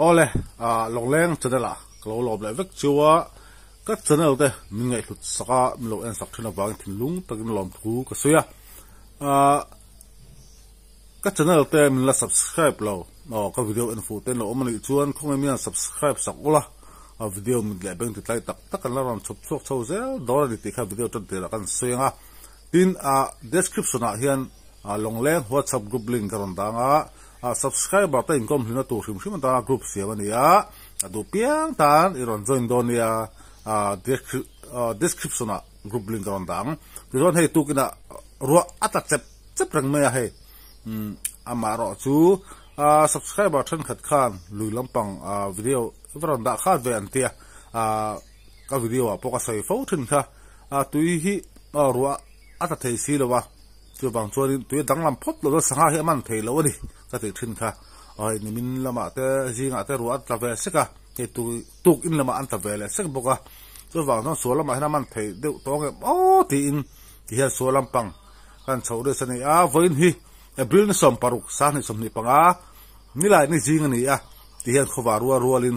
Awle, Lawngleng channel ah ka lo lawm leh vek chu a, ka channel te min ngaihhlut sak a, min lo en sak thin avangin thinlung takin lawmthu ka sawi a. Ka channel te min la subscribe lo, aw ka video en fuh te in lo awm anih chuan khawngaih mian subscribe sak ula, a video mit leh beng ti tlai tak tak an la rawn chhawp chhuak chho zel dawn a ni tih kha video tan tirah kan sawi ang a. Tin, a description ah hian Lawngleng WhatsApp group link ka rawn dang a, subscriber te inkawm hlimna tur hrim hrim atana group siam a ni a, a duh piang tan i rawn join dawn nia, description ah group link ka rawn dang. Tichuan hei tukinah ruah a tla chep chep reng mai a hei, amah erawh chu subscriber thenkhat khan lui lampang video va rawn dah khat ve an tia, ka video ah pawh ka sawi fo thin kha, tui hi ruah a tla thei si lo a, chuvang chuanin tui a danglam phawt lo chuan sangha hi a man thei lo a ni ka tih thin kha, hei nimin lamah te zingah te ruah a tla ve sek a, hei tui tuk in lamah an tla ve leh sek bawk a, chuvang chuan sual lamah hian a man thei deuh tawng em aw tiin ti hian sual lampang kan chhoh rias a ni a, vawiin hi April ni 16 2025 nilai ni zing a ni a ti hian khawvar rual rualin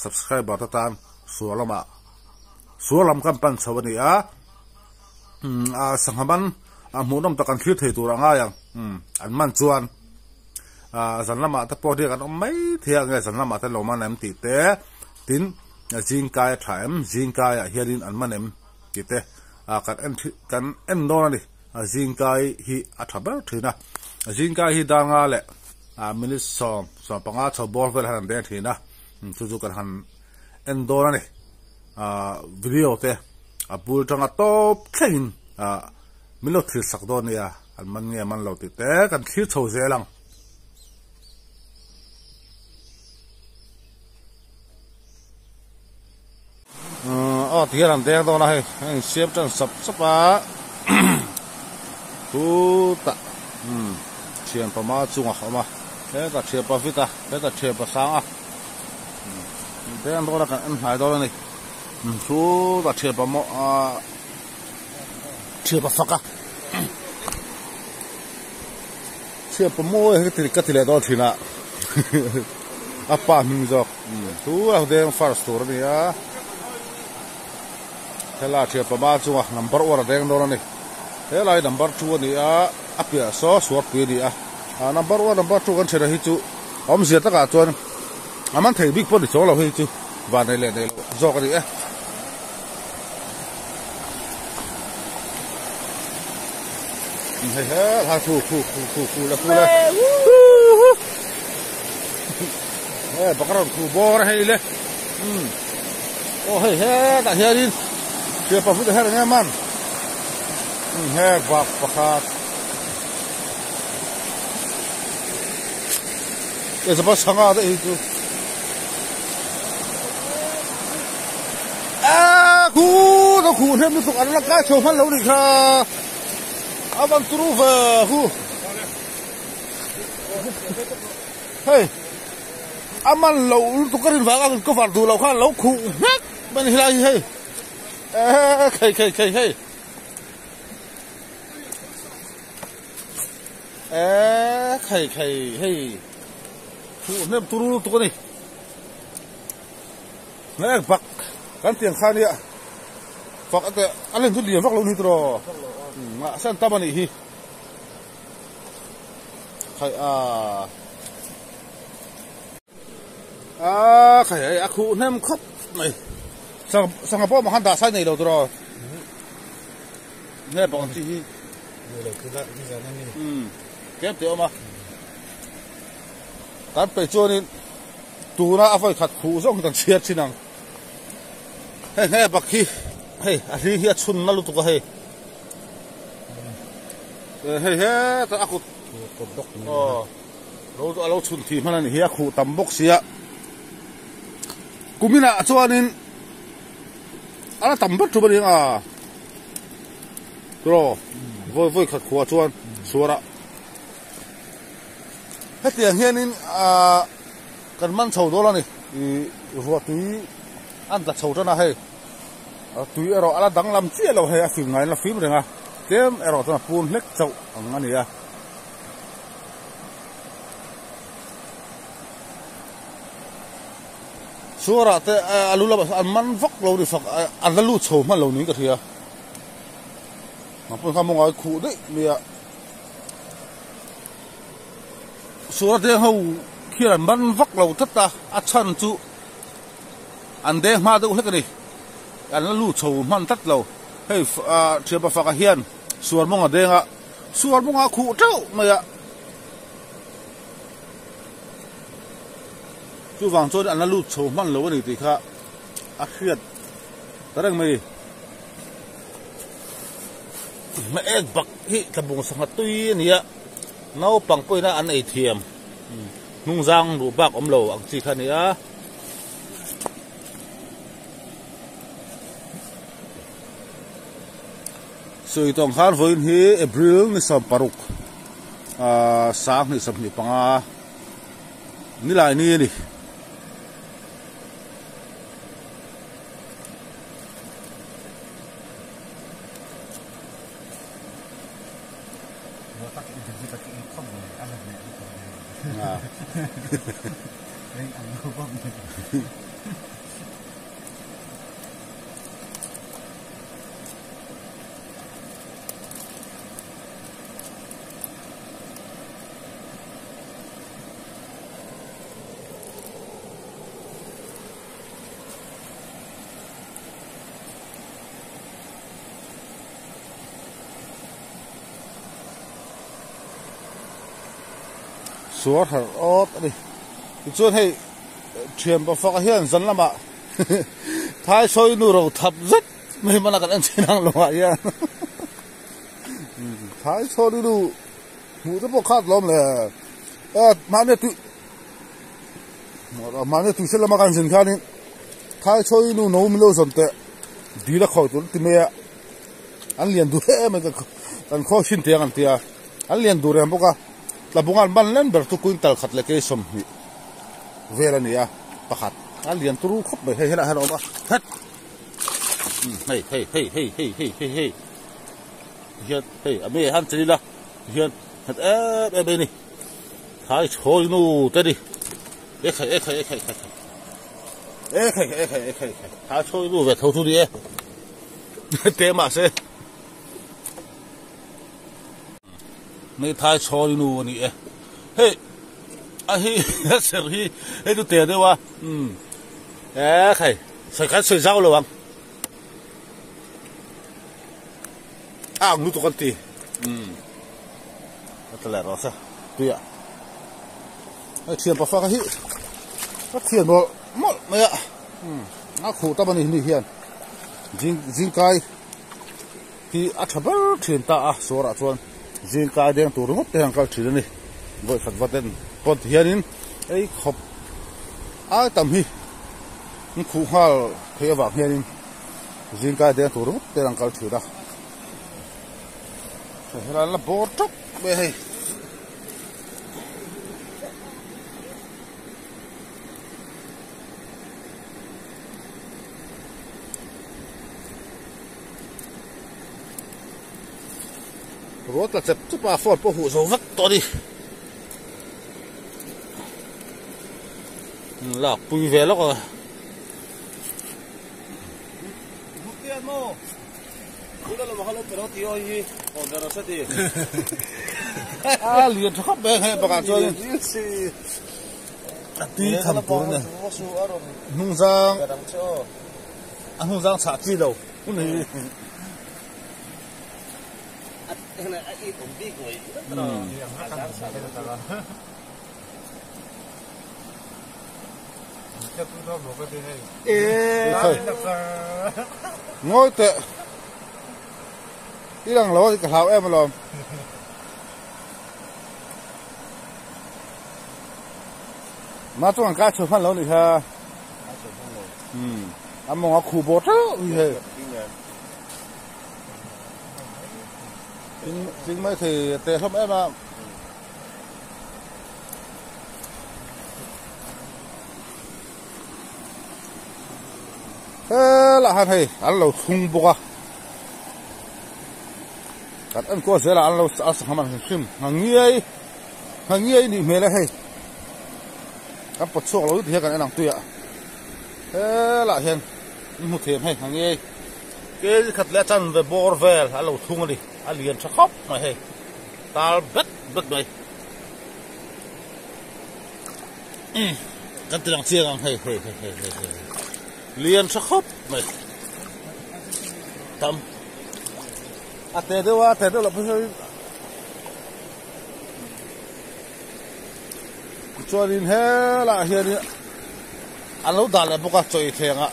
subscriber te tan sual lamah sual lam kan pan chho a ni a. A sangha man a hmuhnawm tak an thlir thei tur a ngai ang an man chuan zan lamah te pawh riak an awm mai thei a nge zan lamah te lo man em tih te tin zingkai a tha em zingkai ah hianin an man em tih te kan en kan en dawn a ni zingkai hi a tha ber thin a zingkai hi dar nga leh minute sawm 15 chho bawr vel han an deng thin a chu chu kan han en dawn a ni. Video te a bul tanga tawp thlengin min lo thlir sak dawn nia, an man nge man lo tih te kan thlir chho zel ang. Aw ti hian an deng dawn a hei, a insiam tan sap sap a, khutah thianpa ma chungah a awm a, hetah thianpa vit a, hetah thianpa sang a. Deng dawn a kan en hnai dawn a ni chu a thianpa maw ah thianpa fak a thianpa mawi hi ka ti leh dawn thin a a pa hming zawk chu a deng first tur a ni a helai thianpa ma chunga number one a deng dawn a ni helai number two a ni a a piah saw suarpui a ni a number one number two kan thian a hi chu awmzia takah chuan. A man thei bik pawh ni chuang lo hei chu van nei leh nei lo zawk a ni e. Hei he lai khu khu khu khu khu le khu le. He bakaron khu bawr hei le. Oh hei he tah hianin hria pahnih te her nge man. He bak pakhat. E zapa sangha te hi chu a khu to khu hnem lutuk an la kai chho hman lo nih kha a van turu ve khu hei a man lo lutuk ka rin vang a cover duh lo khan lo khuh nghek mai ni helai hi hei e khei khei khei hei. Eee khei khei hei thuh hnem turu lutuk a ni hnek bak kan tiang kha nia fak ate a len chu lian vak lo ni tiraw mahse an tam a nih hi khai a a khai hei a khuh hnem khawp mai sangha pawh mah khan dah sai nei lo tiraw nge bawk ang chi hi. Ni lo chu lah ni zan a ni. Umm tlem te awm a. Kan peih chuanin tuna a vawi khat khuh zawng hi kan chhiar thin ang. Hei hne bak hi hei a hli hi a chhun na lutuk a hei. Hei hetah a kut aw lo a lo chhun thih hman a nih hi a khuh tam bawk sia. Kuminah chuanin a la tam ber ṭum a ni ang a. Turaw, vawi vawi khat khuah chuan chhuar a. Hetiang hianin ahh kan man chho dawn a ni. Ih ruah tui an tla chho tan a hei. Tui erawh a la danglam chiah lo hei a fim ngaiin a la fim reng a. Tlem erawh chuan a pun hlek chauh ang a ni a. Suarah te a lu lamah sawn an man vak lo ni fak an la lut chho hman lo niin ka hria. Nang pawh kha mawngai khuh daih mai a. Suara deng ho khian an man vak lo tlat a, a chhan chu an deng hma deuh hlek a ni. An la lut chho hman tlat lo. Hei thianpa faka hian suar mawnga deng a, suar mawnga khuh teuh mai a. Chuvang chuan an la lut chho hman lo a ni tih kha a hriat ta reng mai. Hma ek bak hi tlabung sangha tui a ni a, naupang pawhin an ei thiam hnungzang ruh bak awm lo ang chi kha a ni a. Sawi tawng khan vawiin hi April ni 16 2025 nilai ni a ni. Suar harh awt a ni. Tichuan hei thian pafaka hian zan lamah thai sawi nu ro thap zet mai hmana kan en chin ang lawngah hian thai sawi nu hmuh te pawh khat lawm le mahni tui mahni tui sen lama kan zin khanin thai sawi nu no min lo zawn teh dil a khawi tur ti mai a an lian duh em em kan khaw hrin te ang an tia an lian duh reng bawk a tlabunga an ban len ber chu quintal khat leh kei 20 vel a ni a pakhat a lian turu khawp mai hei helaiah hian a awm a het hei hei hei hei hei hei hei hei hian hei a mi han chei ila hian nghet em em mai a ni thai chhawi nu te ni e khai e khai e khai khai e khai e khai e khai thai chhawi nu ve tho chu ni e te mahse Nei thai chhawi nu a ni e. Hei a hi a ser hi hei chu te deuh a umm e khai sawi khan sawi zau lo ang a ang lutuk an ti umm a tla leh rawh se tuiah hei thian pafa kha hi ka thian mawlh mawlh mai a umm a khuh tam a ni ni hian zing zingkai. Hi a tha ber thin ta a, suarah chuan zingkai deng tur ringawt te hian kal thin a ni. Vawi khat va den pawt hianin ei khawp ai tam hi an khuh nghal theih avang hianin zingkai deng tur ringawt te hian an kal thin a. Helai an la bawr tawp mai a hei. Ruah tla chep chep a phone pawh huh zo vek tawh a ni lak pui ve lawk a a lian tha khawp mai a hei bakah chuan a tui tham tur a ni hnung zang. A hnu zang chhah chi lo hun hi. Ngawi teh i lang lo a ka hlau em alawm. Ma chuan kai chho hman lo nih kha. A mawng a khuh bawr teuh hi hei. Tling mai thei a te hlawm em a. Helah han hei an lo thlung bawk a. Kan enkawl zelah an lo a sangha man hrim hrim. Nghangiai nghangiai nih hmel e hei. Kan pawt chhuak lo ti hian kan en ang tuiah. Helaiah hian in hmu thiam hei ang nge kg khat leh a chanve bawr vel a lo thung a ni a lian tha khawp mai hei tal bet bet mai kan ti lang chiang ang hei hei hei hei hei hei lian tha khawp mai tam a te deuh a te deuh loh phei chuan Chuanin helaiah hianin an lo dah leh bawk a chaw ei thleng ah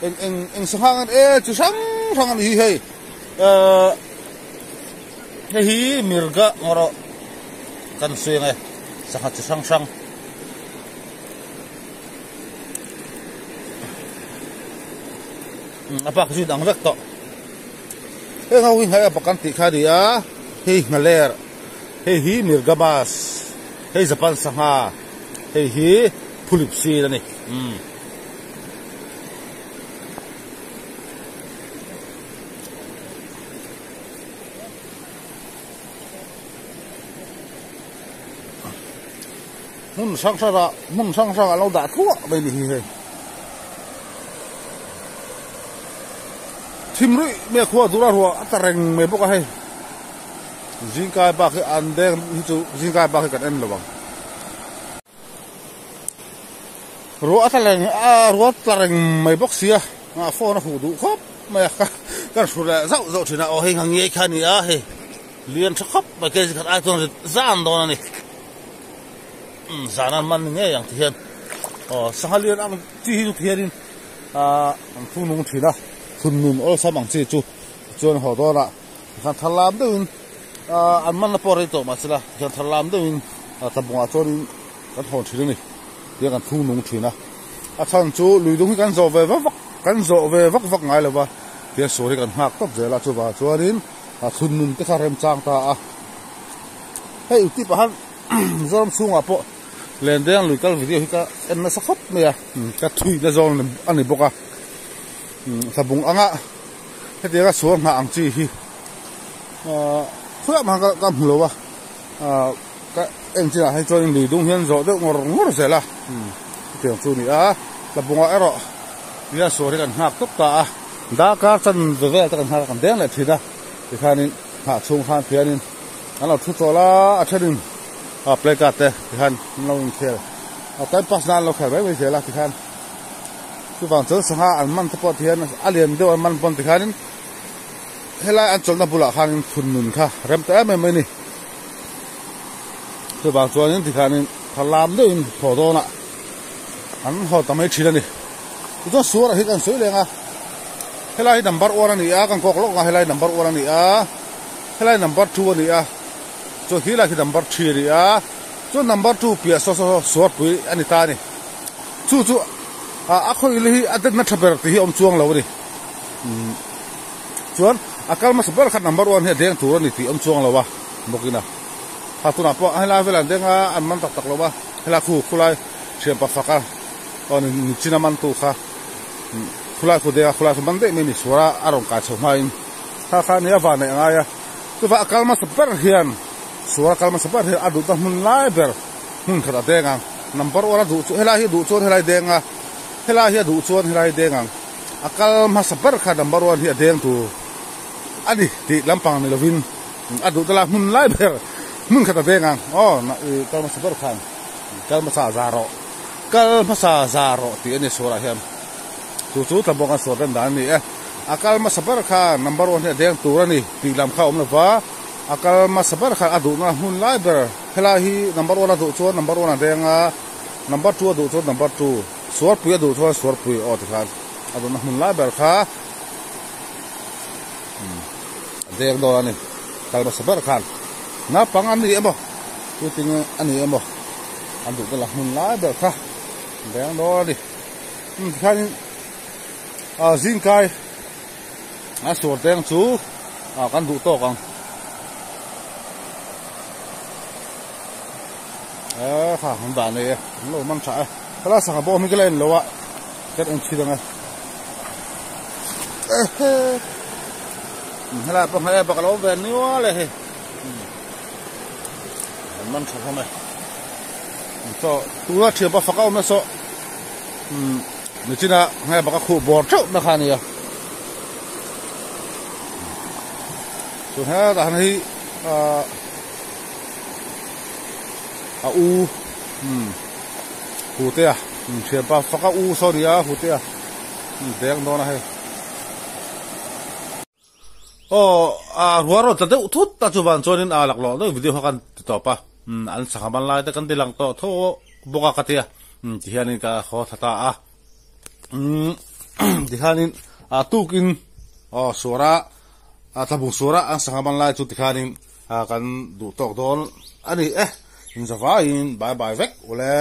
eng eng eng sangha nge e chi hrang hrang a ni hi hei ehh hei hi mirga ngaw rawh kan sawi ang e sangha chi hrang hrang. A bak chu in ang vek tawh. Heng ho hi hnai a pakan tih kha a ni a, hei nghaler, hei hi mirgamas, hei japan sangha, hei hi phulip sin a ni. Umm. Hmun hrang hrang ah hmun hrang hrang ah lo dah thluah mai a ni hi hei. Thim ruih mai a khua dur a ruah a ta reng mai bawk a hei. Zingkai bak hi an deng hi chu zingkai bak hi kan en lo ang. Ruah a tla reng a ruah a tla reng mai bawk sia a phone a huh duh khawp mai a kan hru leh zauh zauh thin a aw hei ngei kha a ni a hei lian tha khawp mai kg khat ai chuan rit zan dawn a ni. Umm zan an man ni ngei ang ti hian aw sangha lian ang chi hi chu ti hianin ahh an thung nung thin a thun nun awlsam ang chi chu tichuan haw dawnah tikhan thar lam deuhin ahh an manna pawh rei tawh mahse la tikhian thar lam deuhin tlabungah chuanin kan hawn thin a ni tiang kan thung nung thin a a chhan chu lui dung hi kan zawh ve vak vak kan zawh ve vak vak ngai lova tiang sual hi kan nghak tawp zel a chuvang chuanin a thun nun te kha remchang ta a hei utip ah khan. Mizoram chhungah pawh Lendeng lui kal video hi ka en nasa khawp mai a, ka thui na zawng a ni bawk a, tlabung anga hetianga sual nghah ang chi hi khawiah mah ka hmu lo a, ka en chinah hi chuan lui dung hian zawh deuh ngawr ngawr zel a, hetiang chu a ni a, tlabungah erawh nia sual hi kan nghak tawp ta a, darkar chanve vel te kan nghak a kan deng leh thin a, tikhanin nghah chhung khan khianin. An lo thu chawl a, a thenin a play card te tikhan an lo inkhel a time pass nan an lo khel mai mai zel a tikhan chuvang chuan sangha an man te pawh tihian a lian deuh an man pawn tikhanin helai an chawlhna bulah khanin thun nun kha rem ta em em mai a ni chuvang chuanin tikhanin tha lam deuhin thaw dawnah an haw ta mai thin a ni tichuan suarah hi kan sawi leng a helai hi number one a ni a kan kawk lawk ang a helai number one a ni a. Helai number 2 a ni a, chuan khi lai khi number 3 a ni a, chuan number 2 piah saw saw suarpui a ni ta a ni. Chu chu a khawi hi a denna tha ber tih hi a awm chuang lo a ni. Chuan a kal hmasa ber kha number 1 hi a deng tur a ni tih a awm chuang lo a bawkin a. Kha tunah pawh helai velah an deng a, an man tak tak lo a, helai khu khulai thianpa faka aw ni chin a man tu kha khulai khu deng a, khulai khu man daih mai a ni suar a, a rawn kai chho hmain. Kha kha nia van neih a ngai a, chuvah a kal hmasa ber hian sual a kal hmasa ber hian a duhna hmun lai ber hmun khat a deng ang. Number one a duh chu helai hi a duh chuan helai deng a, helai hi a duh chuan helai deng ang. A kal hmasa ber kha number one hi a deng tur a ni tih lampang ni lovin a duh ta lai hmun lai ber hmun khat a deng ang. Aw kal hmasa ber khan kal hmasa za rawh, kal hmasa za rawh tih a ni sualah hian. Chu chu tlabawk an sual rem dan a ni e. A kal hmasa ber kha number one hi a deng tur a ni tih lam kha a awm lo va, a kal hmasa ber kha a duhna hmun lai ber helai hi number one a duh chuan number one a deng a, number two a duh chuan number two, suarpui a duh chuan suarpui aw tikhan a duhna hmun lai ber kha a deng dawn a ni. Kal hmasa ber khan naupang an ni emaw puitling a ni emaw an duhna la hmun lai ber kha a deng dawn a ni. Tikhanin zingkai a suar teng chu kan duh tawk ang e kha an dah nei e an lo man tha e helai sangha bawm hi ka la en lo a kan en chhin ang e helai pawh hei bak a lo ve nual e hei an man tha hlawm e chaw tuna thianpa fak a awm na saw. Nichina nge baka khuh bawr theuh na kha a nia. Chuan hetah hian hei ahh a u umm Hutea thianpa faka u saw a nia Hutea deng dawn a hei. Aw a rual rawn tla deuh thut a chuvan chuanin a laklawh deuh video kha kan ti tawp a umm an sangha man lai te kan ti lang tawh tho bawk a ka tia umm tihianin ka haw thla ta a umm tikhanin a tukin aw suara a tlabung suara an sangha man lai chu tikhanin a kan duh tawk dawn a ni e inzavaiin bye bye vek ule.